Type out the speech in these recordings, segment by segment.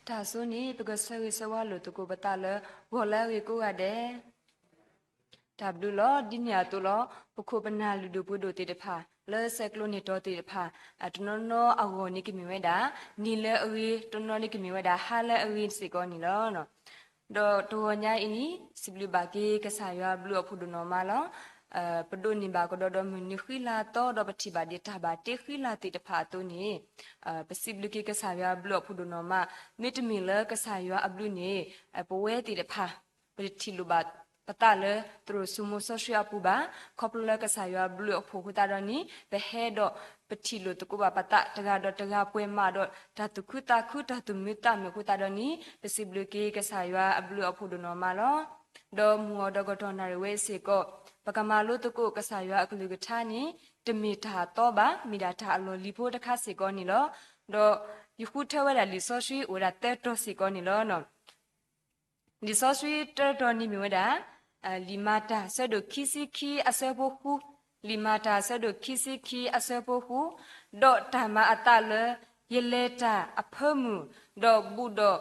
တၢ်ဆိန့ၣ် ပကဆၢဂ့ၤဆၢဝါလိာ်သကိးပသးလၢ ဂီၤလၢအဂ့ၤကိးဂၤဒဲး တၢ်ဘျုးလီၤ. ဒ်န့ၣ်အသိးလီၤ ပခိၣ်ပနၢ်လုၢ်ဒိၣ်ပှ့ၤဒိၣ်သ့ၣ်တဖၣ် လၢဆဲးကျိးန့ၢ်တီသ့ၣ်တဖၣ် တနီၤနီၤအဂီၢ်န့ၣ်ကမ့ၢ်ဝဲဒၣ် နံၤလၢအဂ့ၤ, တနီၤန့ၣ်ကမ့ၢ်ဝဲဒၣ် ဟါလၢအဂ့ၤစ့ၢ်ကီးန့ၣ်လီၤ. ဒီးတဂီၤညါအံၤန့ၣ် စံးဘျုးဘၣ်က့ၤကစၢ်ယွၤအဘျုးအဖှိၣ်ဒိၣ်နီၢ်မးလီၤ. ပဒိးန့ၢ်ဘၣ်ကဒီးဒီးမုၢ်နံၤဃံလၤသီ ဒီးပထံၣ်ဘၣ်ဒံးတၢ်ဘၣ်တ့ဃံလၤသ့ၣ်တဖၣ်အသိးန့ၣ် ပစံးဘျုးက့ၤကစၢ်ယွၤအဘျုးအဖှိၣ်ဒိၣ်နီၢ်မး, မ့တမ့ၢ်လၢကစၢ်ယွၤအဘျုးန့ၣ် ပဝဲသ့ၣ်တဖၣ် ပတထံၣ်လိာ်ဘၣ်ပသးလၢသရိာ်စိမိၤစီဆှံအပူၤဘၣ်. ခီဖျိလၢကစၢ်ယွၤအဘျုးအဖှိၣ်အဃိသတးဒီးန့ၣ် ပဟဲဒီးပထံၣ်လိာ်သကိးဘၣ်ပသးတဂၤဒီးတဂၤ ပှဲၤမးဒီးတၢ်သူၣ်ခုသးခု တၢ်သူၣ်မုာ်သးမုာ်အဃိသတးဒီးန့ၣ် ပစံးဘျုးက့ၤကစၢ်ယွၤအဘျုးအဖှိၣ်ဒိၣ်နီၢ်မးလီၤ. ဒီးမုၢ်ဂီၤဒီးကတီၢ်နၣ်ရံၣ်ဝဲအံၤစ့ၢ်ကီး ပကမၤလိသကိးကစၢ်ယွၤအကလုၢ်ကထါန့ၣ် တမ့ၢ်တၢ်အသီဘၣ်, မ့ၢ်ဒၣ်တၢ်အလီၢ်လံၤဖိတခါစ့ၢ်ကီးန့ၣ်လီၤ. ဒီးယဃုထၢဝဲဒၣ်လံာ်စီဆှံအိၣ်ဝဲဒၣ်သၢတီၤစ့ၢ်ကီးန့ၣ်လီၤ. လံာ်စီဆှံတၢတီၤန့ၣ်မ့ၢ်ဝဲဒၣ် လံာ်မၤတၢ်ဆၢဒိၣ်ခံဆံခံအဆၢဖိဃု, လံာ်မၤတၢ်ဆၢဒိၣ်ခံဆံခံအဆၢဖိဃု, ဒီးတၢ်မၤအသးလၢ ယလဲၤတၢ်အဖၢမုၢ်, ဒီးဘူးဒီး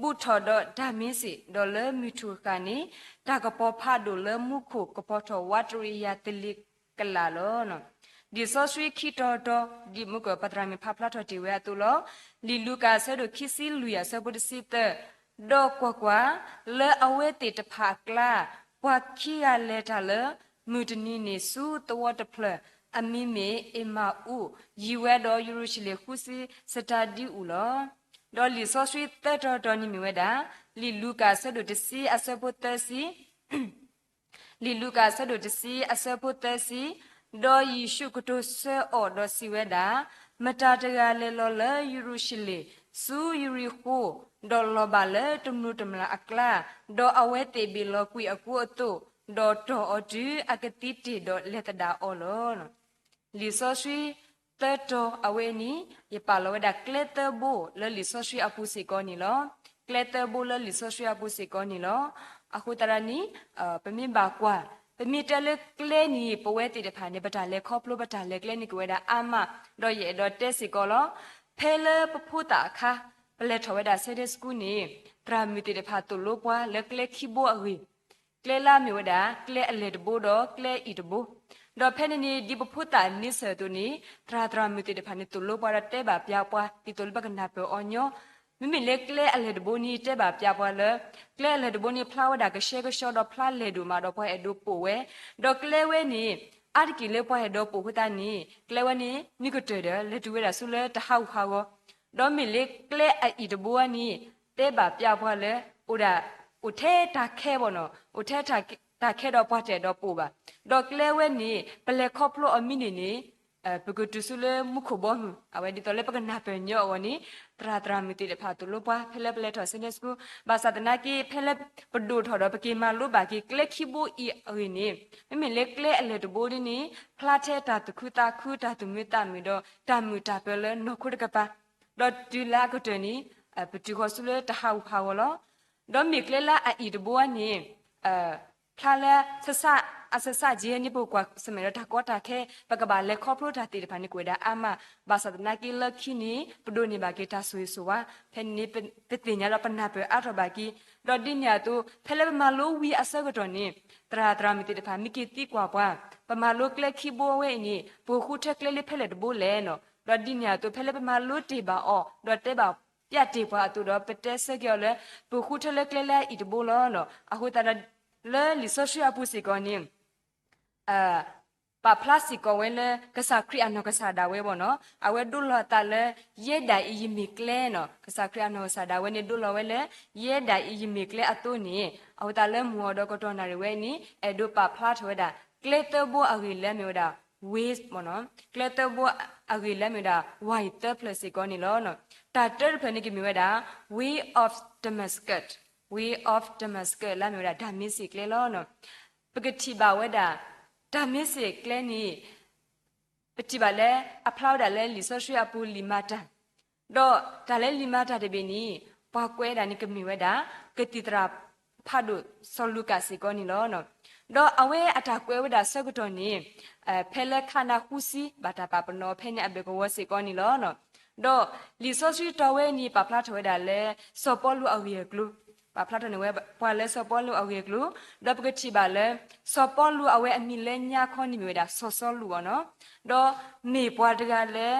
ဘူးထီၣ်ဒီးတၢ်မ့ၢ်စ့ၢ်, ဒီးလၢမုၢ်ထူၣ်ဃၣ်န့ၣ် တၢ်ကပီၤဖးဒိၣ်လၢမူခိၣ်ကပီၤထီၣ်ဝးတရံးယၤသလ့ၤကလာ်လီၤ. လံာ်စီဆှံခံတီၤတီၤ ဒ်မုၢ်ကီၢ်ပသရၣ်မုၣ်ဖးဖျါထီၣ်တ့ၢ်ဝဲအသိးလီၤ. လံာ်လူၤကၣ်အဆၢဒိၣ်ခံဆံလွံၢ်အဆၢဖိတဆံသၢ, ဒီးကွၢ်ကွၢ်, လၢအဝဲသ့ၣ်တဖၣ်အကျါ ပှၤခံဂၤလဲၤတၢ်လၢ မုၢ်တနံၤန့ၣ်ဆူသဝီတဖျၢၣ် အမံၤမ့ၢ်အ့မၤအူ, ယံၤဝဲဒီးယရူၤၡလ့ၣ်ဃုဆံ စတၤဒံအူလီၤ. ဒီးလံာ်စီဆှံသၢတီၤတီၤန့ၣ်မ့ၢ်ဝဲဒၣ် လံာ်လူၤကၣ်အဆၢဒိၣ်တဆံအဆၢဖိသၢဆံ လံာ်လူၤကၣ်အဆၢဒိၣ်တဆံအဆၢဖိသၢဆံ, ဒီးယ့ၣ်ၡူးကတိၤဆၢအီၤဒီးစံးဝဲဒၣ်, မတၤတဂၤလဲၤလီၤလၢယရူၤၡလ့ၣ် ဆူယရံၤဃိၤ, ဒီးလီၤဘၣ်လၢတမျိၤတမျာ်အကျါ, ဒီးအဝဲသ့ၣ်ဘ့ၣ်လီၤကွံာ်အကူအသိး, ဒီးတီၢ်အီၤတုၤအကသံတ့ၢ်ဒီးလဲၤသဒၣ်အီၤလီၤ. လံာ်စီဆှံသၢတီၤအဝဲန့ၣ် ယပာ်လီၤဝဲဒၣ်ကျဲသၢဘိလၢလံာ်စီဆှံအပူၤစ့ၢ်ကီးန့ၣ်လီၤ. ကျဲသၢဘိလၢလံာ်စီဆှံအပူၤစ့ၢ်ကီးန့ၣ်လီၤ. အဃိသတးဒီးန့ၣ် ပမ့ၢ်ဘၣ်ကွၢ်, ပမ့ၢ်တဲလၢကျဲန့ၣ် ပဝဲသ့ၣ်တဖၣ်န့ၣ် ပတၢ်လဲၤခီဖျိ ပတၢ်လဲၤကျဲန့ၣ်ကဝဲဒၣ်အါမး, ဒီးယအဲၣ်ဒိးတဲစ့ၢ်ကီးလီၤ. ဖဲလၢပဖိသၣ်အခါ ပလဲၤထီၣ်ဝဲဒၣ် Sunday School န့ၣ် သရၣ်မုၣ်သ့ၣ်တဖၣ်သိၣ်လိပှၤလၢကျဲခံဘိအဂ့ၢ် ကျဲလၢအမ့ၢ်ဝဲဒၣ် ကျဲအလဲၢ်တဘိဒီးကျဲအအံၤတဘိ, ဒီးဖဲန့ၣ်န့ၣ် ဒ်ပဖိသၣ်န့ဆၢၣ်အသိးန့ၣ် သရၣ်သရၣ်မုၣ်သ့ၣ်တဖၣ်န့ၣ် သိၣ်လိပှၤဒီးတဲဘၣ်ပျးပှၤ ဒ်သိးလၢပကနၢ်ပၢၢ်အီၤညီ, မ့မ့ၢ်လၢကျဲအလဲၢ်တဘိန့ၣ် တဲဘၣ်ပျးပှၤလၢ ကျဲအလဲၢ်တဘိန့ၣ် ဖျါဝဲဒၣ်ကဆှဲကဆှီဒီးဖျါလဲၢ်ဒိၣ်မးဒီးပှၤအဲၣ်ဒိးပိာ်ဝဲ, ဒီးကျဲဝဲန့ၣ် အါတက့ၢ်လၢပှၤအဲၣ်ဒိးပိာ်အဃိသတးန့ၣ် ကျဲဝဲန့ၣ် မ့ၢ်ကတၢၢ်ဒီး လဲၤတုၤဝဲဒၣ်ဆူလၢတဟးဂူာ်ဟးဂီၤ, ဒီးမ့ၢ်လၢကျဲအအံၤတဘိန့ၣ် တဲဘၣ်ပျးပှၤလၢ အိၣ်ဒၣ် အိၣ်ထဲတၢ်ခဲဘၣ်နီၤ, အိၣ်ထဲတၢ်ခဲဒီးပှၤတအဲၣ်ဒိးပိာ်ဘၣ်, ဒီးကျဲဝဲန့ၣ် ပလဲၤခီဖျိအီၤမံးနံးန့ၣ် ပကတုၤဆူလၢမူခိၣ်ဘီမုၢ်, အဝဲဒ်သိးလၢပကနၢ်ပၢၢ်ညီအဂီၢ်န့ၣ် သရၣ်သရၣ်မုၣ်သ့ၣ်တဖၣ်သိၣ်လိပှၤ ဖဲလၢပလဲၤထီၣ် Sunday School, ဘၣ်ဆၣ်သနာ်က့ ဖဲလၢပဒိၣ်ထီၣ်ဒီး ပက့ၤမၤလိဘၣ်က့ၤကျဲခံဘိအံၤအဂ့ၢ်န့ၣ် မ့မ့ၢ်လၢကျဲအလဲၢ်တဘိဒ်န့ၣ် ဖျါထဲတၢ်သူၣ်ခုသးခု တၢ်သူၣ်မုာ်သးမုာ်ဒီး တၢ်မုာ်တၢ်ပၢၤလၢနီၢ်ခိတကပၤ, ဒီးတုၤလၢအကတၢၢ်န့ၣ် ပတုၤဃီၤဆူလၢတဟးဂူာ်ဟးဂီၤလီၤ. ဒီးမ့ၢ်ကျဲလၢအအံၤတဘိန့ၣ် ဖျါလၢ ဆဆ အဆဆက့န့ၣ် ပကကွၢ်ဆၢၣ်မဲာ်ဒီးတၢ်ကီတၢ်ခဲ ပကဘၣ်လဲၤခီဖျိတၢ်သ့ၣ်တဖၣ်န့ၣ် ကဝဲဒၣ်အါမး, ဘၣ်ဆၣ်သနာ်က့လၢခံန့ၣ် ပဒိးန့ၢ်ဘၣ်က့ၤတၢ်ဆိၣ်ဂ့ၤဆိၣ်ဝါ, ဖဲန့ၣ် ပသ့ၣ်ညါဒီးပနၢ်ပၢၢ်အါထီၣ်ဘၣ်က့ၤ, ဒီးဒ်န့ၣ်အသိး ဖဲလၢပမၤလိဝံၤအဆၢကတီၢ်န့ၣ် သရၣ်သရၣ်မုၣ်သ့ၣ်တဖၣ် မ့ၢ်က့ၤသံကွၢ်ပှၤ, ပမၤလိကျဲခံဘိအဝဲအံၤန့ၣ် ပကဃုထၢကျဲလၢဖဲလဲၣ်တဘိလဲၣ်နီၤ, ဒီးဒ်န့ၣ်အသိး ဖဲလၢပမၤလိတ့ၢ်ဘၣ်အီၤ ဒီးတဲဘၣ်ပျးတ့ၢ်ပှၤအသိးဒီး ပတဲဆၢက့ၤအီၤလၢ ပကဃုထၢလၢကျဲလၢအအံၤတဘိလီၤ. အဃိသတးဒီး လၢလံာ်စီဆှံအပူၤစ့ၢ်ကီးန့ၣ် ပာ်ဖျါစ့ၢ်ကီးဝဲလၢ ကစၢ်ခရံာ်အနီၢ်ကစၢ်ဒၣ်ဝဲဘၣ်နီၤ, အဝဲဒိလီၤအသးလၢ ယဲဒၣ်အံၤယမ့ၢ်ကျဲနီၤ, ကစၢ်ခရံာ်အနီၢ်ကစၢ်ဒၣ်ဝဲန့ၣ် ဒိလီၤဝဲလၢ ယဲဒၣ်အံၤယမ့ၢ်ကျဲအသိးန့ၣ် အဃိသတးလၢမုၢ်ဂီၤဒီးကတီၢ်နၣ်ရံၣ်ဝဲအံၤန့ၣ် အဲၣ်ဒိးပာ်ဖျါထီၣ်ဝဲဒၣ် ကျဲသၢဘိအဂ့ၢ်လၢအမ့ၢ်ဝဲဒၣ် ways ဘၣ်နီၤ, ကျဲသၢဘိအဂ့ၢ်လၢအမ့ၢ်ဝဲဒၣ် ဝါအံၤသၢဖျၢၣ်စ့ၢ်ကီးန့ၣ်လီၤ. တၢ်တၢတဖျၢၣ်န့ၣ်ကမ့ၢ်ဝဲဒၣ် way of Damascus, way of Damascus လၢအမ့ၢ်ဝဲဒၣ် ဒၤမ့းစ့းကျဲလီၤ. ပကထံၣ်ဘၣ်ဝဲဒၣ် ဒၤမ့းစ့းကျဲန့ၣ် ပထံၣ်ဘၣ်လၢ အဖျါဝဲဒၣ်လၢလံာ်စီဆှံအပူၤလံာ်မၤတၢ်, ဒီးတၢ်လၢလံာ်မၤတၢ်တဘ့ၣ်န့ၣ် ပှၤကွဲးဝဲဒၣ်န့ၣ်ကမ့ၢ်ဝဲဒၣ် ကသံၣ်သရၣ်ဖးဒိၣ်စီၤလူၤကၣ်စ့ၢ်ကီးန့ၣ်လီၤ. ဒီးအဝဲအတၢ်ကွဲးဝဲဒၣ်ဆၢကတီၢ်န့ၣ် ဖဲလၢခးနၤဃုဆံ ဘၣ်တၢ်ပာ်ပနီၣ်ဖဲန့ၣ်အဘျုးကဝီၤစ့ၢ်ကီးန့ၣ်လီၤ. ဒီးလံာ်စီဆှံတီဝဲအံၤန့ၣ် ပာ်ဖျါထီၣ်ဝဲဒၣ်လၢ စီၤပီလူးအဂ့ၢ်အကျိၤ, ပာ်ဖျါထီၣ်န့ၢ်ဝဲပှၤလၢစီၤပီလူးအဂ့ၢ်အကျိၤ, ဒီးပကထံၣ်ဘၣ်လၢ စီၤပီလူးအဝဲအမံၤလၢညါခီန့ၣ်မ့ၢ်ဝဲဒၣ်စီၤစီလူးအီၤနီၤ, ဒီးမ့ၢ်ပှၤတဂၤလၢ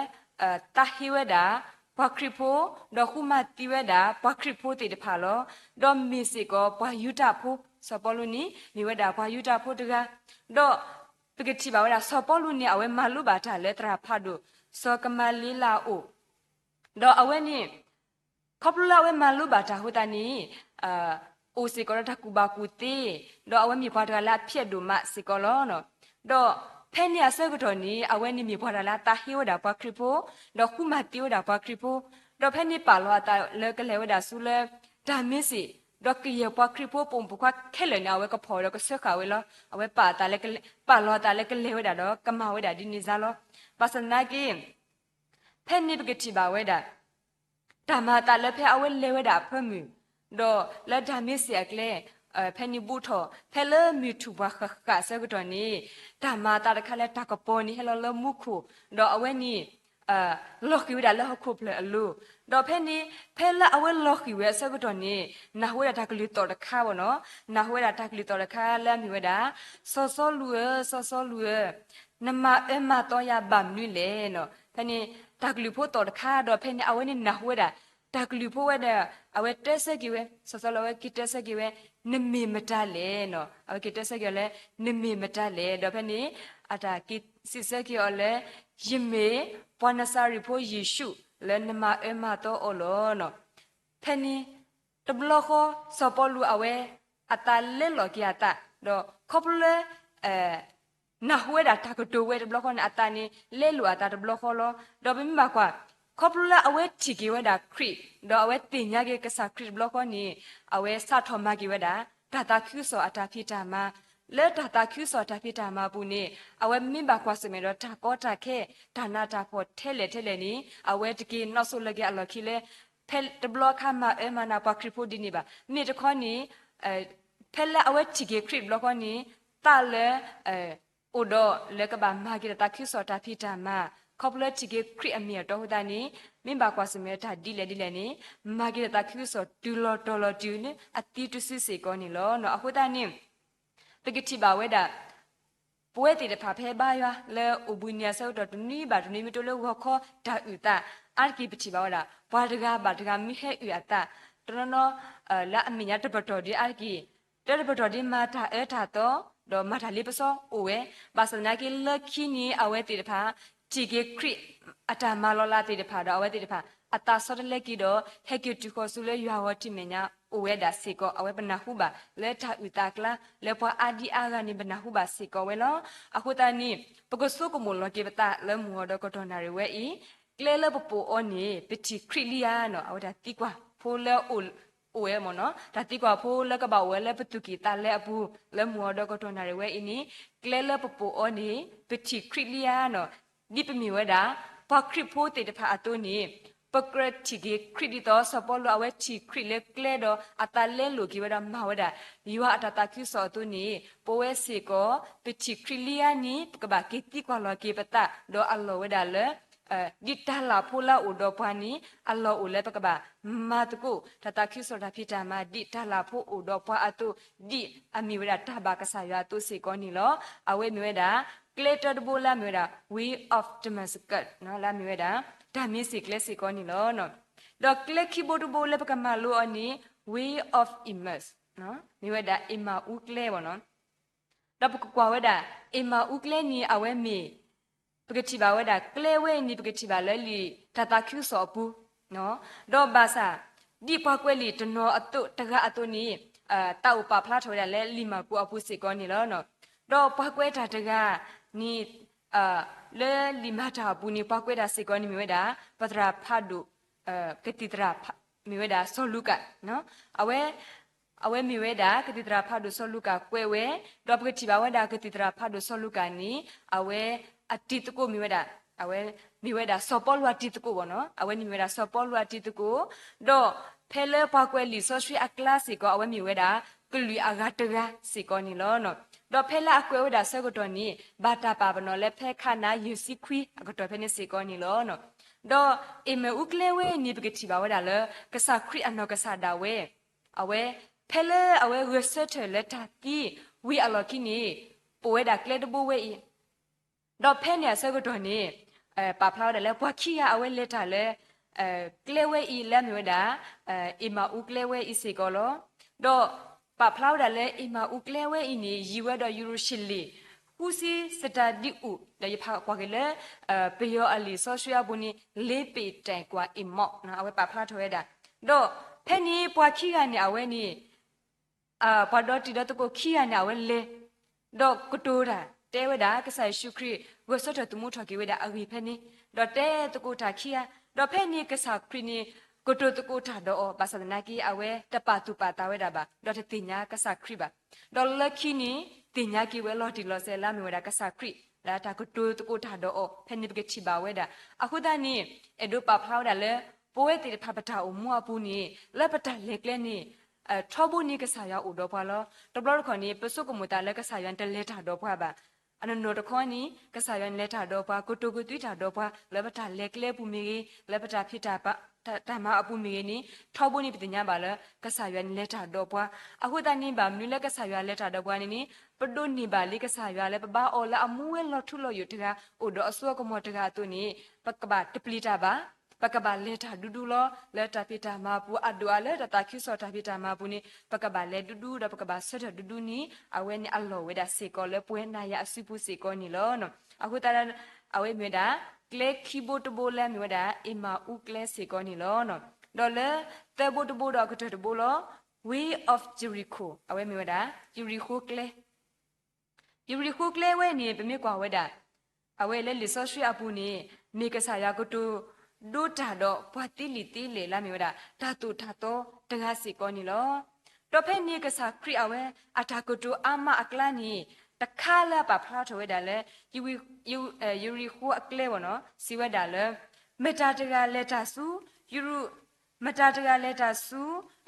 တၢ်ဟ့ဝဲဒၣ် ပှၤခရံာ်ဖိ, ဒီးဃုမၤသံဝဲဒၣ်ပှၤခရံာ်ဖိသ့ၣ်တဖၣ်လီၤ. ဒီးမ့ၢ်စ့ၢ်ကီးပှၤယူဒၤဖိ, စီၤပီလူးန့ၣ် မ့ၢ်ဝဲဒၣ်ပှၤယူဒၤဖိတဂၤ, ဒီးပကထံၣ်ဘၣ်ဝဲဒၣ် စီၤပီလူးန့ၣ် အဝဲမၤလိဘၣ်တၢ်လၢသရၣ်ဖးဒိၣ် စီၤကမၤလ့လးအအိၣ်, ဒီးအဝဲန့ၣ် ခီဖျိလၢအဝဲမၤလိဘၣ်တၢ်အဃိသတးန့ၣ် အိၣ်စ့ၢ်ကီးဒီးတၢ်ကူၣ်ဘၣ်ကူၣ်သ့, ဒီးအဝဲမ့ၢ်ပှၤတဂၤလၢအဖျဲးဒိၣ်မးစ့ၢ်ကီးလီၤ. ဒီးဖဲန့ၣ်အဆၢကတီၢ်န့ၣ် အဝဲန့ၣ်မ့ၢ်ပှၤတဂၤလၢအသးဟ့ဝဲဒၣ်ပှၤခရံာ်ဖိ, ဒီးဃုမၤသံဝဲဒၣ်ပှၤခရံာ်ဖိ, ဒီးဖဲန့ၣ်ပာ်လီၤအသးလၢကလဲၤဝဲဒၣ်ဆူလၢ ဒၤမ့းစ့း, ဒီးကယဲၢ်ပှၤခရံာ်ဖိပိာ်မုၣ်ပိာ်ခွါခဲလၢာ်န့ၣ် အဝဲကဖီၣ်ဒီးကစၢဃာ်ဝဲလီၤ. အဝဲပာ်အသးလၢကလဲၤ, ပာ်လီၤအသးလၢကလဲၤဝဲဒၣ်ဒီးကမၤဝဲဒၣ်ဒ်န့ၣ်စ့ၢ်လီၤ. ဘၣ်ဆၣ်သနာ်က့ ဖဲန့ၣ်ပကထံၣ်ဘၣ်ဝဲဒၣ် တၢ်မၤအသးလၢဖဲအဝဲလဲၤဝဲဒၣ်အဖၢမုၢ်, ဒီးလၢဒၤမ့းစ့းအကျဲ, ဖဲန့ၣ်ဘူးထီၣ် ဖဲလၢမုၢ်ထူၣ်ပှၤဃၣ်ဃၣ်အဆၢကတီၢ်န့ၣ် တၢ်မၤအသးတခါလၢတၢ်ကပီၤန့ၣ်ဟဲလီၤလၢမူခိၣ်, ဒီးအဝဲန့ၣ် လီၤဃံၤဝဲဒၣ်လၢဟီၣ်ခိၣ်ဖျၢၣ်အလိၤ, ဒီးဖဲန့ၣ် ဖဲလၢအဝဲလီၤဃံၤဝဲအဆၢကတီၢ်န့ၣ် နၢ်ဟူဝဲဒၣ်တၢ်ကလုၢ်သီၣ်တခါဘၣ်နီၤ, နၢ်ဟူဝဲဒၣ်တၢ်ကလုၢ်သီၣ်တခါလၢအမ့ၢ်ဝဲဒၣ် စီၤစီလူးဧၢ, စီၤစီလူးဧၢ, နမၤအၢမၤသီယၤဘၣ်မနုၤလဲၣ်နီၤ. ဖဲန့ၣ် တၢ်ကလုၢ်ဖိသီၣ်တခါဒီး ဖဲန့ၣ် အဝဲန့ၣ်နၢ်ဟူဝဲဒၣ် တၢ်ကလုၢ်ဖိဝဲဒီး အဝဲတဲဆၢက့ၤဝဲ, စီၤစီလူးအဝဲက့ၤတဲဆၢက့ၤဝဲ, နမ့ၢ်မတၤလဲၣ်နီၤ. အဝဲက့ၤတဲဆၢက့ၤအီၤလၢ နမ့ၢ်မတၤလဲၣ်. ဒီးဖဲန့ၣ် အတၢ်က့ၤစံးဆၢက့ၤအီၤလၢ ယမ့ၢ်ပှၤနစၤရ့းဖိယ့ၣ်ၡူးလၢနမၤအၢမၤသီအီၤလီၤနီၤ. ဖဲန့ၣ် တဘျီဃီ စီၤပီလူးအဝဲ အသးလဲလိာ်က့ၤအသး, ဒီးခီဖျိလၢ နၢ်ဟူဝဲဒၣ်တၢ်ကတိၤဝဲတဘျီဃီန့ၣ် အသးန့ၣ် လဲလိာ်အသးတဘျီဃီလီၤ. ဒီးပမ့ၢ်ဘၣ်ကွၢ် ခီဖျိလၢအဝဲထံၣ်က့ၤဝဲဒၣ်ခရံာ် ဒီးအဝဲသ့ၣ်ညါက့ၤကစၢ်ခရံာ်တဘျီဃီန့ၣ် အဝဲစးထီၣ်မၤက့ၤဝဲဒၣ် တၢ်သးခုကစီၣ်အတၢ်ဖံးတၢ်မၤ, လၢတၢ်သးခုကစီၣ်အတၢ်ဖံးတၢ်မၤအပူၤန့ၣ် အဝဲမ့ၢ်ဘၣ်ကွၢ်ဆၢၣ်မဲာ်ဒီးတၢ်ကီတၢ်ခဲ တၢ်နးတၢ်ဖှီၣ်ထဲလဲၣ်ထဲလဲၣ်န့ၣ် အဝဲတက့ၤနီၣ်ဆိလၢက့ၤအလီၢ်ခံလၢ ဖဲတဘျီခါမၤအၢမၤနးပှၤခရံာ်ဖိဒ်န့ၣ်ဘၣ်. မ့ၢ်တခီန့ၣ် ဖဲလၢအဝဲထံၣ်က့ၤခရံာ်တဘျီဃီန့ၣ် သးလၢ အိၣ်ဒီးလၢကဘၣ်မၤက့ၤတၢ်သးခုကစီၣ်တၢ်ဖံးတၢ်မၤ, ခီဖျိလၢထံၣ်က့ၤခရံာ်အမ့ၢ်အတီအဃိသတးန့ၣ် မ့ၢ်ဘၣ်ကွၢ်ဆၢၣ်မဲာ်တၢ်ဒ်လဲၣ်ဒ်လဲၣ်န့ၣ် မၤက့ၤတၢ်သးခုကစီၣ်တုၤလီၤတီၤလီၤတုၤလၢအသံတစုစ့ၢ်ကီးန့ၣ်လီၤ. အဃိသတးန့ၣ် ပကထံၣ်ဘၣ်ဝဲဒၣ် ပဝဲသ့ၣ်တဖၣ်ဖဲဘါယွၤလၢအိၣ်ဘှံးနံၤအဆၢကတီၢ်တနွံဘၣ်တနွံ မ့ၢ်တိလၢဂီၤခီတၢ်အုၣ်သး အါတက့ၢ်ပထံၣ်ဘၣ်ဝဲဒၣ် ပှၤတဂၤဘၣ်တဂၤမ့ၢ်ဟဲအုၣ်အသး တနီၤနီၤ လၢအမဲာ်ညါတပတီၢ်ဒ်အါတက့ၢ် တၢ်တပတီၢ်ဒ်မၤတၢ်အၢတၢ်သီ ဒီးမၤတၢ်လ့ပစီအိၣ်ဝဲ, ဘၣ်ဆၣ်သနာ်က့လၢခံန့ၣ် အဝဲသ့ၣ်တဖၣ် ထံၣ်က့ၤခရံာ်အတၢ်မၤလီၤလးသ့ၣ်တဖၣ်ဒီး အဝဲသ့ၣ်တဖၣ် အသးဆီတလဲက့ၤဒီး ဟဲက့ၤတုၤဃီၤဆူလၢယွၤဂီၤထံးမဲာ်ညါအိၣ်ဝဲဒၣ်စ့ၢ်ကီး အဝဲပနၢ်ဟူဘၣ်လၢတၢ်အုၣ်သးအကျါ လၢပှၤအါဒံအါဂၤန့ၣ် ပနၢ်ဟူဘၣ်စ့ၢ်ကီးဝဲလီၤ. အဃိသတးန့ၣ် ပကဆိကမိၣ်လီၤက့ၤပသးလၢမုၢ်ဂီၤဒီးကတီၢ်နၣ်ရံၣ်ဝဲအံၤ ကျဲလၢပပိာ်အီၤန့ၣ် ပထံၣ်ခရံာ်လံဧါနီၤ, အဝဲတၢ်သံကွၢ်ဖိလၢအိၣ် အိၣ်ဝဲမ့ၢ်နီၤ, တၢ်သံကွၢ်ဖိလၢကဘၣ်အိၣ်ဝဲလၢပသူၣ်ကံၢ်သးလဲအပူၤ လၢမုၢ်ဂီၤဒီးကတီၢ်နၣ်ရံၣ်ဝဲအံၤန့ၣ် ကျဲလၢပပိာ်အီၤန့ၣ် ပထံၣ်ခရံာ်လံဧါနီၤ, ဒ်ပမ့ၢ်ဝဲဒၣ် ပှၤခရံာ်ဖိသ့ၣ်တဖၣ်အသိးန့ၣ် ပကြၢးထံၣ်က့ၤခရံာ်ဒ်သိး စီၤပီလူးအဝဲထံၣ်ခရံာ်လၢကျဲဒီး အသးလဲလိာ်က့ၤဝဲဒီးမၤဝဲဒၣ် ယွၤအတၢ်သးခုကစီၣ်အသိးန့ၣ် ပဝဲစ့ၢ်ကီး ပထံၣ်ခရံာ်လံဧါန့ၣ် ပကဘၣ်က့ၤသံကွၢ်လီၤက့ၤပသး ဒီးအလီၢ်ဝဲဒၣ်လၢ ဒ်တၢ်လၢ်ဖိလၢအအိၣ်ဒီးပှၤန့ၣ် အလီၢ်အိၣ်လၢပကဘၣ်မၤသကိး တၢ်သးခုကစီၣ်တၢ်ဖံးတၢ်မၤ ဒ်တၢ်လၢ်ဖိအိၣ်ဒီးပှၤအသိး ဒ်အမ့ၢ်ဝဲဒၣ်တၢ်ဘၣ်ကစၢ်ယွၤအသိးစ့ၢ်ကီးန့ၣ်လီၤ. အဝဲမ့ၢ်ဝဲဒၣ် ကျဲတၢတဘိလၢအမ့ၢ်ဝဲဒၣ် Way of Damascus လၢအမ့ၢ်ဝဲဒၣ် တၢ်မ့ၢ်စ့ၢ်ကျဲစ့ၢ်ကီးန့ၣ်လီၤ. ဒီးကျဲခံဘိတဘိလၢပကမၤလိအီၤန့ၣ် Way of Emmaus မ့ၢ်ဝဲဒၣ်အ့မၤအူကျဲဘၣ်နီၤ. ဒီးပကကွၢ်ဝဲဒၣ် အ့မၤအူကျဲန့ၣ် အဝဲမ့ၢ် ပကထံၣ်ဘၣ်ဝဲဒၣ် ကျဲဝဲအံၤန့ၣ် ပကထံၣ်ဘၣ်လၢလံာ်တၢ်သးခုကစီၣ်အပူၤ, ဒီးဘၣ်ဆၣ် ဒ်ပှၤကွဲးလံာ်တနီၤအသိးတဂၤအသိးန့ၣ် တၢ်အိၣ်ပာ်ဖျါထီၣ်ဝဲဒၣ်လၢလံာ်မၢ်ကူးအပူၤစ့ၢ်ကီးန့ၣ်လီၤ. ဒီးပှၤကွဲးတၢ်တဂၤန့ၣ် လၢလံာ်မၤတၢ်အပူၤန့ၣ် ပှၤကွဲးတၢ်စ့ၢ်ကီးန့ၣ်မ့ၢ်ဝဲဒၣ် ပသရၣ်ဖးဒိၣ် ကသံၣ်သရၣ် မ့ၢ်ဝဲဒၣ်စီၤလူၤကၣ် အဝဲ အဝဲမ့ၢ်ဝဲဒၣ် ကသံၣ်သရၣ်ဖးဒိၣ်စီၤလူၤကၣ်ကွဲးဝဲ, ဒီးပကထံၣ်ဘၣ်ဝဲဒၣ် ကသံၣ်သရၣ်ဖးဒိၣ်စီၤလူၤကၣ်န့ၣ် အဝဲအတံၤသကိးမ့ၢ်ဝဲဒၣ် အဝဲမ့ၢ်ဝဲဒၣ်စီၤပီလူးအတံၤသကိးဘၣ်နီၤ, အဝဲန့ၣ်မ့ၢ်ဝဲဒၣ်စီၤပီလူးအတံၤသကိး, ဒီးဖဲလၢပှၤကွဲးလံာ်စီဆှံအကျါစ့ၢ်ကီး အဝဲမ့ၢ်ဝဲဒၣ် ကလုာ်အဂၤတဂၤစ့ၢ်ကီးန့ၣ်လီၤ. ဒီးဖဲလၢအကွဲးဝဲဒၣ်ဆၢကတီၢ်န့ၣ် ဘၣ်တၢ်ပာ်ပနီၣ်လၢဖဲခါနၤယဲၢ်ဆံခွံအကတီၢ်ဖဲန့ၣ်စ့ၢ်ကီးန့ၣ်လီၤ. ဒီးအ့မၤအူကျဲဝဲအံၤန့ၣ် ပကထံၣ်ဘၣ်ဝဲဒၣ်လၢ ကစၢ်ခရံာ်အနီၢ်ကစၢ်ဒၣ်ဝဲ အဝဲ ဖဲလၢအဝဲဂဲၤဆၢထၢၣ်လၢတၢ်သံဝံၤအလီၢ်ခံန့ၣ် အိၣ်ဝဲဒၣ်ကျဲတဘိဝဲအံၤ ဒီးဖဲန့ၣ်အဆၢကတီၢ်န့ၣ် ပာ်ဖျါဝဲဒၣ်လၢပှၤခံဂၤအဝဲလဲၤတၢ်လၢ ကျဲဝဲအံၤလၢအမ့ၢ်ဝဲဒၣ် အ့မၤအူကျဲဝဲအံၤစ့ၢ်ကီးလီၤ. ဒီးပာ်ဖျါဝဲဒၣ်လၢအ့မၤအူကျဲဝဲအံၤန့ၣ် ယံၤဝဲဒီးယရူၤၡလ့ၣ် ဃုဆံ စတၢဒံးအိၣ် ဒီးယဖးကွၢ်က့ၤလၢ ပယီၤအလံာ်စီဆှံအပူၤန့ၣ် လေးပေတိုင် ကွာ်အ့မီး အဝဲပာ်ဖျါထီၣ်ဝဲဒၣ်. ဒီးဖဲန့ၣ်ပှၤခံဂၤန့ၣ် အဝဲန့ၣ် ပှၤဒီတံၤဒီသကိးခံဂၤန့ၣ် အဝဲလဲၤ ဒီးကတိၤတၢ် တဲဝဲဒၣ် ကစၢ်ယ့ၣ်ၡူးခရံာ် ဂဲၤဆၢထၢၣ်သမူထီၣ်က့ၤဝဲဒၣ်အဂ့ၢ်ဖဲန့ၣ် ဒီးတဲသကိးတၢ်ခံဂၤ, ဒီးဖဲန့ၣ်ကစၢ်ခရံာ်န့ၣ် ကတိၤသကိးတၢ်ဒီးအီၤ ဘၣ်ဆၣ်သနာ်က့ အဝဲတပာ်သူၣ်ပာ်သးဝဲဒၣ်ဘၣ် ဒီးတသ့ၣ်ညါကစၢ်ခရံာ်ဘၣ်. ဒီးလၢခံန့ၣ် သ့ၣ်ညါက့ၤဝဲလီၤတံၢ်လီၤဆဲးလၢအမ့ၢ်ဝဲဒၣ်ကစၢ်ခရံာ် လၢတၢ်ကတိၤသကိးတၢ်ဒီးအီၤ ဖဲန့ၣ်ပကထံၣ်ဘၣ်ဝဲဒၣ်. အဃိသတးန့ၣ် အဲၣ်ဒိးပာ်ဖျါဝဲဒၣ်လၢ ပဝဲသ့ၣ်တဖၣ်ပတၢ်အိၣ်မူအပူၤန့ၣ် လၢပတၢ်လဲၤကျဲန့ၣ် ထီဘိန့ၣ်ကစၢ်ယွၤအိၣ်ဒီးပှၤလီၤ. တဘျီတခီၣ်န့ၣ် ပဆိကမိၣ်သးလၢကစၢ်ယွၤန့ၣ်တလဲၤတၢ်ဒီးပှၤဘၣ်. အနီၢ်နီၢ်တခီန့ၣ် ကစၢ်ယွၤန့ၣ်လဲၤတၢ်ဒီးပှၤ ကတိၤကသွံတၢ်ဒီးပှၤ လၢပတၢ်လဲၤကျဲအပူၤမ့ၢ်ဂ့ၤ လၢပတၢ်ဖံးတၢ်မၤအပူၤမ့ၢ်ဂ့ၤန့ၣ် ထီဘိန့ၣ်ပသ့ၣ်ညါဘၣ်လၢ ကစၢ်ယွၤန့ၣ်လဲၤတၢ်ဒီးပှၤ. အဃိသတးန့ၣ် ဘၣ်မနုၤလၢကစၢ်ယွၤလဲၤတၢ်ဒီးပှၤန့ၣ်န့ၣ် ပဒိးန့ၢ်ဘၣ်လံကစၢ်ယွၤလၢပဘါအီၤလၢအမူဝဲလီၤထူလီၤယိာ်တဂၤ အိၣ်ဒီးအစိအကမီၤတဂၤအသိးန့ၣ် ပကဘၣ်တပျံၤတၢ်ဘၣ် ပကဘၣ်လဲၤတၢ်ဒူဒူလီၤ. လၢတၢ်ဖံးတၢ်မၤအပူၤ အဒိၣ်အါလၢတၢ်သးခုကစီၣ်တၢ်ဖံးတၢ်မၤအပူၤန့ၣ် ပကဘၣ်လဲၤဒူဒူ ဒီးပကဘၣ်ဆၢထၢၣ်ဒူဒူန့ၣ် အဝဲန့ၣ်အလီၢ်ဝဲဒၣ်စ့ၢ်ကီးလၢပဝဲနၤယၤအစုပူၤစ့ၢ်ကီးန့ၣ်လီၤ. အဃိသတး အဝဲမ့ၢ်ဝဲဒၣ် ကျဲခံဘိတဘိလၢအမ့ၢ်ဝဲဒၣ် အ့မၤအူကျဲစ့ၢ်ကီးန့ၣ်လီၤ. ဒီးလၢသၢဘိတဘိဒီးအကတၢၢ်တဘိလီၤ Way of Jericho အဝဲမ့ၢ်ဝဲဒၣ် ယရံၤဃိကျဲ ယရံၤဃိကျဲဝဲန့ၣ် ပမ့ၢ်ကွၢ်ဝဲဒၣ် အဝဲလၢလံာ်စီဆှံအပူၤန့ၣ် မ့ၢ်ကစၢ်ယွၤကတိၤဒိတၢ်ဒီးပှၤသ့လံာ်သ့လဲၢ်လၢအမ့ၢ်ဝဲဒၣ် တၢ်သိၣ်တၢ်သီတဂၤစ့ၢ်ကီးန့ၣ်လီၤ. ဒီးဖဲန့ၣ်ကစၢ်ခရံာ်အဝဲ အတၢ်ကတိၤအါမးအကျါန့ၣ် တခါလၢအပာ်ဖျါထီၣ်ဝဲဒၣ်လၢ ယရံၤဃိအကျဲဘၣ်နီၤ စံးဝဲဒၣ်လၢ မတၤတဂၤလဲၤတၢ်ဆူ ယရူ မတၤတဂၤလဲၤတၢ်ဆူ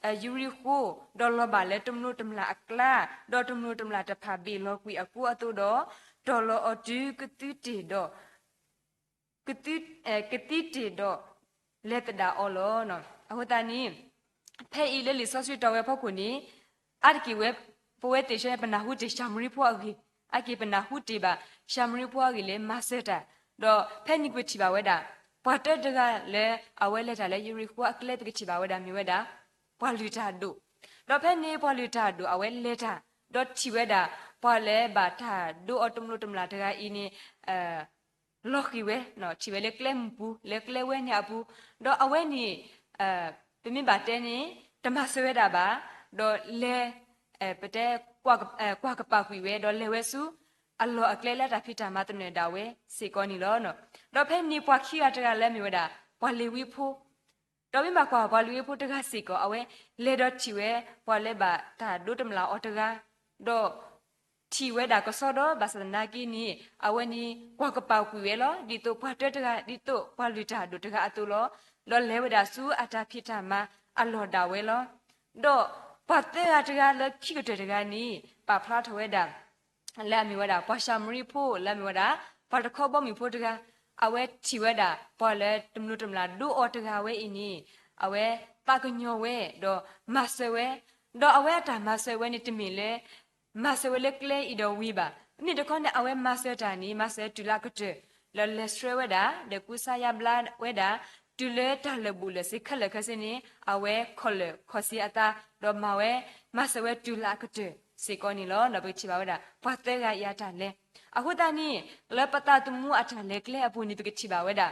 ယရံၤဃိ ဒီးလီၤဘၣ်လၢတမျိးတမျာ်အကျါ, ဒီးတမျိးတမျာ်တဖၣ်ဘ့ၣ်လီၤကွံာ်အကိအသိးဒီး, တီၢ်လီၤအီၤတုၤကသံတ့ၢ်ဒီး, ကသံ, ကသံတ့ၢ်ဒီး လဲၤသဒၣ်အီၤလီၤ. အဃိသတးန့ၣ် ဖဲအံၤလၢလံာ်စီဆှံတီဝဲအဖီခိၣ်န့ၣ် အါတက့ၢ်ဝဲ ပဝဲသ့ၣ်ဆၢပနၢ်ဟူတ့ၢ်ၡၤမရံဖိအဂ့ၢ်, အါတက့ၢ်ပနၢ်ဟူတ့ၢ်ဘၣ် ၡၤမရံဖိအဂ့ၢ်လၢမၤစၢၤတၢ်, ဒီးဖဲန့ၣ်ပကထံၣ်ဘၣ်ဝဲဒၣ် ပှၤတၢတဂၤလၢအဝဲလဲၤတၢ်လၢယရံၤဃိအကျဲ ပကထံၣ်ဘၣ်ဝဲဒၣ်မ့ၢ်ဝဲဒၣ် ပှၤလုၢ်တၢ်ဒိၣ်, ဒီးဖဲန့ၣ်ပှၤလုၢ်တၢ်ဒိၣ်အဝဲလဲၤတၢ်, ဒီးထံၣ်ဝဲဒၣ် ပှၤလၢဘၣ်တၢ်ဒိအီၤတမျိးတမျာ်တဂၤအံၤန့ၣ် လီၤဃံၤဝဲ, ထံၣ်ဝဲလၢကျဲမုၢ်ပူၤ လၢကျဲဝဲန့ၣ်အပူၤ, ဒီးအဝဲန့ၣ် ပမ့ၢ်ဘၣ်တဲန့ၣ် တမၤစၢၤဝဲဒၣ်ဘၣ်, ဒီးလဲၤ ပတဲ ကွၢ်ကပာ်ကွံာ်ဝဲ ဒီးလဲၤဝဲဆူ အလီၢ်အကျဲလၢတၢ်ဖံးတၢ်မၤသနၢၣ်ဒၣ်ဝဲစ့ၢ်ကီးန့ၣ်လီၤ. ဒီးဖဲန့ၣ်ပှၤခံဂၤတဂၤလၢမ့ၢ်ဝဲဒၣ် ပှၤလ့ၤဝံဖိ ဒီးမ့ၢ်ဘၣ်ကွၢ်ပှၤလ့ၤဝံဖိတဂၤစ့ၢ်ကီး အဝဲလဲၤဒီးထံၣ်ဝဲ ပှၤလၢဘၣ်တၢ်ဒိတမျာ်အီၤတဂၤ, ဒီး ထံၣ်ဝဲဒၣ်ကစီဒီ ဘၣ်ဆၣ်သနာ်က့န့ၣ် အဝဲန့ၣ် ကွၢ်ကပာ်ကွံာ်ဝဲလီၤ. ဒ်သိးပှၤတၢတဂၤ ဒ်သိးပှၤလုၢ်တၢ်ဒိၣ်တဂၤအသိးလီၤ. ဒီးလဲၤဝဲဒၣ်ဆူအတၢ်ဖံးတၢ်မၤအလီၢ်ဒၣ်ဝဲလီၤ. ဒီးပှၤသၢဂၤတဂၤလၢခံကတၢၢ်တဂၤန့ၣ် ပာ်ဖျါထီၣ်ဝဲဒၣ် လၢအမ့ၢ်ဝဲဒၣ် ပှၤၡၤမရံဖိ လၢအမ့ၢ်ဝဲဒၣ် ပှၤတခီဘီမုၢ်ဖိတဂၤ, အဝဲထံၣ်ဝဲဒၣ် ပှၤလၢတမျိးတမျာ်ဒိအီၤတဂၤဝဲအံၤန့ၣ် အဝဲသးကညီၤဝဲ ဒီးမၤစၢၤဝဲ, ဒီးအဝဲအတၢ်မၤစၢၤဝဲန့ၣ်တမ့ၢ်လၢ မၤစၢၤဝဲလၢကျဲအံၤဒီးဝံၤဘၣ်. မ့ၢ်တခီန့ၣ် အဝဲမၤစၢၤတၢ်န့ၣ် မၤစၢၤတုၤလၢအကတၢၢ် လၢလဲၤဆှၢဝဲဒၣ် ဒီးကူစါယါဘျါဝဲဒၣ် တုၤလၢတၢ်လၢာ်ဘူၣ်လၢာ်စ့ၤခဲလၢာ်ခဲဆ့န့ၣ် အဝဲခီၣ်လၢာ်ခီၣ်ဆံးအသး ဒီးမၤဝဲ မၤစၢၤဝဲတုၤလၢအကတၢၢ်စ့ၢ်ကီးန့ၣ်လီၤ. ဒီးပကထံၣ်ဘၣ်ဝဲဒၣ် ပှၤသၢဂၤအံၤအတၢ်လဲၤ. အဃိသတးန့ၣ် လၢပသးသမူအတၢ်လဲၤကျဲအပူၤန့ၣ် ပကထံၣ်ဘၣ်ဝဲဒၣ်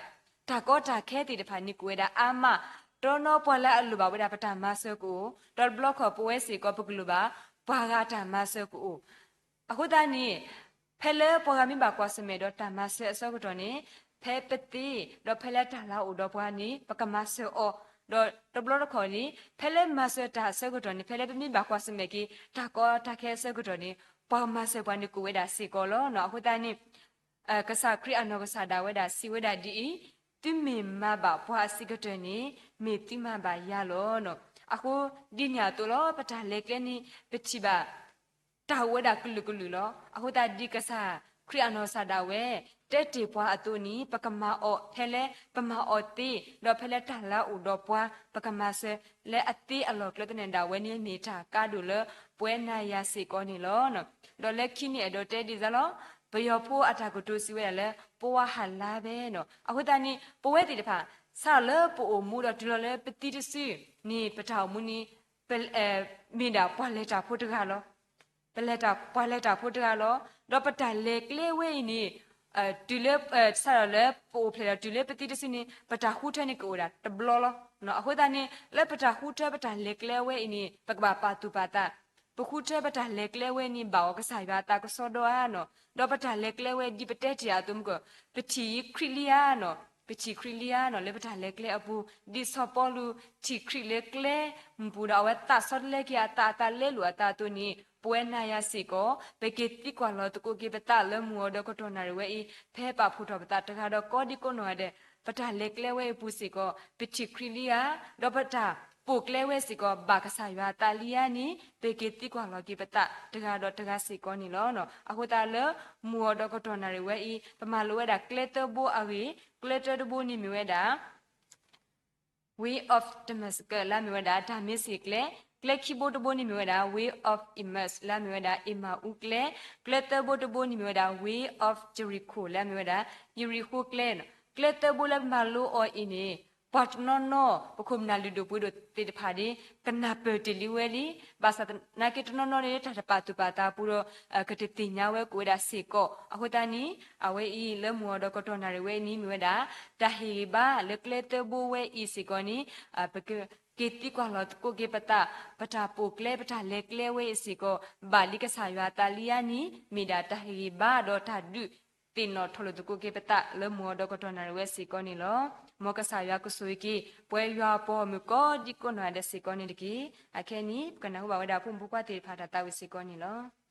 တၢ်ကီတၢ်ခဲသ့ၣ်တဖၣ်န့ၣ် ကအိၣ်ဝဲဒၣ်အါမး, တနီၤပှၤလၢအလိၣ်ဘၣ်ဝဲဒၣ်ပတၢ်မၤစၢၤကအိၣ်, ဒီးတဘျီခီၣ်ပဝဲစ့ၢ်ကီးပကလိၣ်ဘၣ် ပှၤဂၤအတၢ်မၤစၢၤကအိၣ်. အဃိသတးန့ၣ် ဖဲလၢပှၤဂၤမ့ၢ်ဘၣ်ကွၢ်ဆၢၣ်မဲာ်ဒီးတၢ်မၤစၢၤအဆၢကတီၢ်န့ၣ် ဖဲပသ့ ဒီးဖဲလၢတၢ်လၤအိၣ်ဒီးပှၤန့ၣ် ပကမၤစၢၤအီၤ, ဒီးတဘျီတခီၣ်န့ၣ် ဖဲလၢမၤစၢၤတၢ်အဆၢကတီၢ်န့ၣ် ဖဲလၢပမ့ၢ်ဘၣ်ကွၢ်ဆၢၣ်မဲာ်က့ၤ တၢ်ကီတၢ်ခဲအဆၢကတီၢ်န့ၣ် ပှၤမၤစၢၤပှၤန့ၣ်ကအိၣ်ဝဲဒၣ်စ့ၢ်ကီးလီၤ. အဃိသတးန့ၣ် ကစၢ်ခရံာ်အနီၢ်ကစၢ်ဒၣ်ဝဲဒၣ်စံးဝဲဒၣ်ဒ်အံၤ, သုမ့ၢ်မၤဘၣ်ပှၤအဆံးကတၢၢ်န့ၣ် မ့ၢ်သုမၤဘၣ်ယၤလီၤ. အဃိဒ်န့ၣ်အသိးလီၤ ပတၢ်လဲၤကျဲန့ၣ် ပထံၣ်ဘၣ် တၢ်အိၣ်ဝဲဒၣ်ကလုာ်ကလုာ်လီၤ. အဃိသတးဒ်ကစၢ် ခရံာ်အနီၢ်ကစၢ်ဒၣ်ဝဲ တဲတ့ၢ်ပှၤအသိးန့ၣ် ပကမၤအီၤဖဲလၢပမၤအီၤသ့, ဒီးဖဲလၢတၢ်လၢအအိၣ်ဒီးပှၤ ပကမၤစၢၤလၢအသ့အလီၢ်ကျဲသနၢၣ်ဒၣ်ဝဲန့ၣ် မ့ၢ်တၢ်ကါဒိၣ်လၢပဝဲနၤယၤစ့ၢ်ကီးန့ၣ်လီၤ. ဒီးလၢခံန့ၣ်အဲၣ်ဒိးတဲဒ်အံၤလီၤ. ပယီၤဖိအတၢ်ကတိၤစံးဝဲဒၣ်လၢ ပဝါဟးလါဘဲနီၤ. အဃိသတးန့ၣ် ပဝဲသ့ၣ်တဖၣ် စးထီၣ်လၢပအိၣ်မူဒီးတုၤလီၤလၢပသံတစုန့ၣ် ပတၢ်အိၣ်မူန့ၣ် ပ မ့ၢ်ဒၣ်ပှၤလဲၤတၢ်ဖိတဂၤလီၤ. ပလဲၤတၢ် ပှၤလဲၤတၢ်ဖိတဂၤလီၤ. ဒီးပတၢ်လဲၤကျဲဝဲအံၤန့ၣ် တုၤလၢ စးထီၣ်လၢပအိၣ်ဖျဲၣ်ဒီးတုၤလၢပသံတစုန့ၣ် ပတၢ်ဃုထၢန့ၣ်ကအိၣ်ဒၣ်တဘျီလီၤ. အဃိသတးန့ၣ် လၢပတၢ်ဃုထၢပတၢ်လဲၤကျဲဝဲအံၤန့ၣ် ပကဘၣ်ပာ်သူၣ်ပာ်သး, ပဃုထၢပတၢ်လဲၤကျဲဝဲန့ၣ် ဘၣ်အီၤကစၢ်ယွၤအသးကစီဒီဧါနီၤ. ဒီးပတၢ်လဲၤကျဲဝဲဒ်ပတဲတ့ၢ်အသိးမုၢ်ကီၢ် ပထံၣ်ခရံာ်လံဧါနီၤ. ပထံၣ်ခရံာ်လံဧါနီၤ လၢပတၢ်လဲၤကျဲအပူၤ, ဒ်စီၤပီလူးထံၣ်ခရံာ်လၢကျဲမုၢ်ပူၤဒီး အဝဲသးဆီတလဲက့ၤအသး အသးလဲလိာ်အသးအသိးန့ၣ် ပဝဲနၤယၤစ့ၢ်ကီး ပက့ၤသံကွၢ်လီၤသကိးက့ၤပသးလၢမုၢ်အီၤဒီးကတီၢ်နၣ်ရံၣ်ဝဲအံၤ ဖဲပာ်ဖှိၣ်ထီၣ်ပသးတဂၤဒီးကိးဒံကိးနီၢ်ဂၤဒဲး ပတၢ်လဲၤကျဲဝဲအံၤအပူၤစ့ၢ်ကီး ပထံၣ်ခရံာ်လံဧါ, ဒီးပတၢ်ပိာ်ကျဲဝဲစ့ၢ်ကီး ဘၣ်ကစၢ်ယွၤအသးလံဧါန့ၣ် ပက့ၤသံကွၢ်လီၤက့ၤပသးတဂၤဒီးတဂၤစ့ၢ်ကီးန့ၣ်လီၤ. အဃိသတးလၢ မုၢ်အီၤဒီးကတီၢ်နၣ်ရံၣ်ဝဲအံၤ ပမၤလိဝဲဒၣ်ကျဲသၢဘိအဂ့ၢ်, ကျဲတၢတဘိန့ၣ်မ့ၢ်ဝဲဒၣ် Way of Damascus လၢအမ့ၢ်ဝဲဒၣ် ဒၤမ့းစ့းကျဲ, ကျဲခံဘိတဘိန့ၣ်မ့ၢ်ဝဲဒၣ် Way of Emmaus လၢအမ့ၢ်ဝဲဒၣ် အ့မၤအူကျဲ, ကျဲသၢဘိတဘိန့ၣ်မ့ၢ်ဝဲဒၣ် Way of Jericho လၢအမ့ၢ်ဝဲဒၣ် ယရံၣ်ဃိကျဲနီၤ. ကျဲသၢဘိလၢပမၤလိအီၤအံၤန့ၣ် ပှၤတနီၤနီၤ ပခိၣ်ပနၢ်လုၢ်ဒိၣ်ပှ့ၤဒိၣ်သ့ၣ်တဖၣ်န့ၣ် ကနၢ်ပၢၢ်တ့ၢ်လံဝဲလံ, ဘၣ်ဆၣ်သနာ်က့တနီၤနီၤန့ၣ် တၢ်တပာ်သူၣ်ပာ်သးအပူၤဒီး ကတသ့ၣ်ညါဝဲကွံာ်ဝဲဒၣ်စ့ၢ်ကီး. အဃိသတးန့ၣ် အဝဲအံၤလၢမုၢ်အီၤဒီးကတီၢ်နၣ်ရံၣ်ဝဲအံၤန့ၣ်မ့ၢ်ဝဲဒၣ် တၢ်ဟ့ၣ်ဂံၢ်ဘါလၢကျဲသၢဘိဝဲအံၤစ့ၢ်ကီးန့ၣ် ပက က့ၤသံကွၢ်လီၤသကိးက့ၤပသး, ပတၢ်ပိာ်ကျဲ ပတၢ်လဲၤကျဲဝဲအံၤစ့ၢ်ကီး ဘၣ်လံကစၢ်ယွၤအသးလံဧါန့ၣ် မ့ၢ်ဒၣ်တၢ်ဟ့ၣ်ဂံၢ်ဘါဒီးတၢ်ဒုးသ့ၣ်နီၣ်ထီၣ်လိာ်သကိးက့ၤပသးလၢမုၢ်အီၤဒီးကတီၢ်နၣ်ရံၣ်ဝဲစ့ၢ်ကီးန့ၣ်လီၤ. မ်ကစၢ်ယွၤကဆိၣ်ဂ့ၤက့ၤ ပဝဲယွၤအပှၤဂီၢ်မုၢ်ကိးဒံကိးနီၢ်ဂၤဒဲးစ့ၢ်ကီးန့ၣ်တက့ၢ်. အခဲအံၤန့ၣ် ပကနၢ်ဟူဘၣ်ဝဲဒၣ်ဖိမုၣ်ဖိခွါသ့ၣ်တဖၣ်တၢ်သးဝံၣ်စ့ၢ်ကီးန့ၣ်လီၤ.